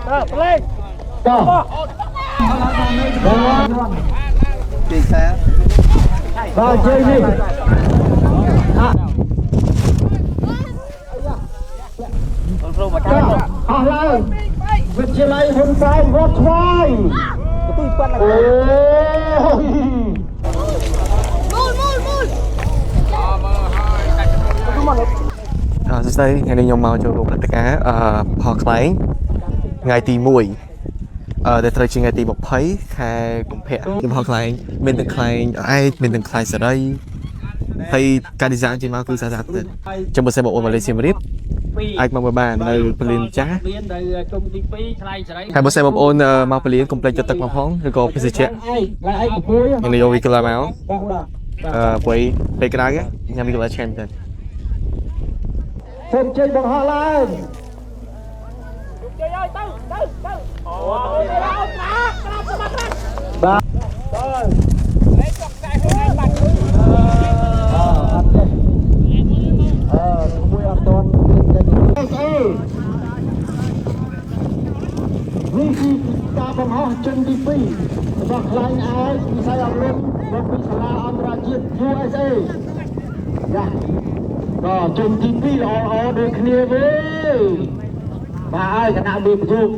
តោះបាទ ទីខ្សែ បាទជ័យនេះអស់ឡើងវិទ្យាល័យហ៊ុនសែនវត្តថ្វាយអូយ មូលមូលមូល អឺសួស្តីថ្ងៃនេះខ្ញុំមកចូលរួមព្រឹត្តិការណ៍ផលខ្លែងថ្ងៃទី1ដែលត្រូវជាថ្ងៃទី20ខែកុម្ភៈខ្ញុំផលខ្លែងមានទាំងខ្លែងឯកមានទាំងខ្លែងសេរីហើយការ design ចេញមកគឺស្អាតៗទៀតចាំបើសិនបងប្អូនមកលេងសៀមរាបអាចមកមើលបាននៅពលានចាស់ មាននៅជុំទី2ថ្លៃសេរី ហើយបើសិនបងប្អូនមកពលានកុំភ្លេចយកទឹកមកផងឬក៏ភេសជ្ជៈ ឯងឡើងឯងកំពួយ ខ្ញុំយកវីក្លាមក បាទបាទ ព្រោះពេលក្រៅញ៉ាំវីក្លាឆ្ងាញ់មែនទែន សូមជ័យបង្ហោះឡើងបាទអត់ទេអឺក្មួយអត់តន់ស្អីនេះគឺការបង្ហោះជនទី2របស់ខ្លែងឯកវិស័យអប់រំមកពីសាលាអន្តរជាតិ USA យ៉ាក៏ជនទី2ល្អល្អដូចគ្នាវិញបាទហើយគណៈមានប្រយុទ្ធ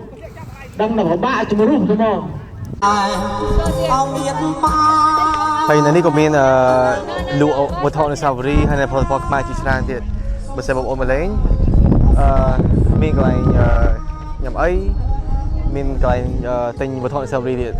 ដឹងតែពិបាកជំរុះទៅមក ហើយនៅនេះក៏មានលក់វត្ថុអនុស្សាវរីយ៍ហើយនៅផលិតផលខ្មែរជាច្រើនទៀតបើសិនបងប្អូនមកលេងអឺមានកន្លែងញ៉ាំអីមានកន្លែងទិញវត្ថុអនុស្សាវរីយ៍ទៀត។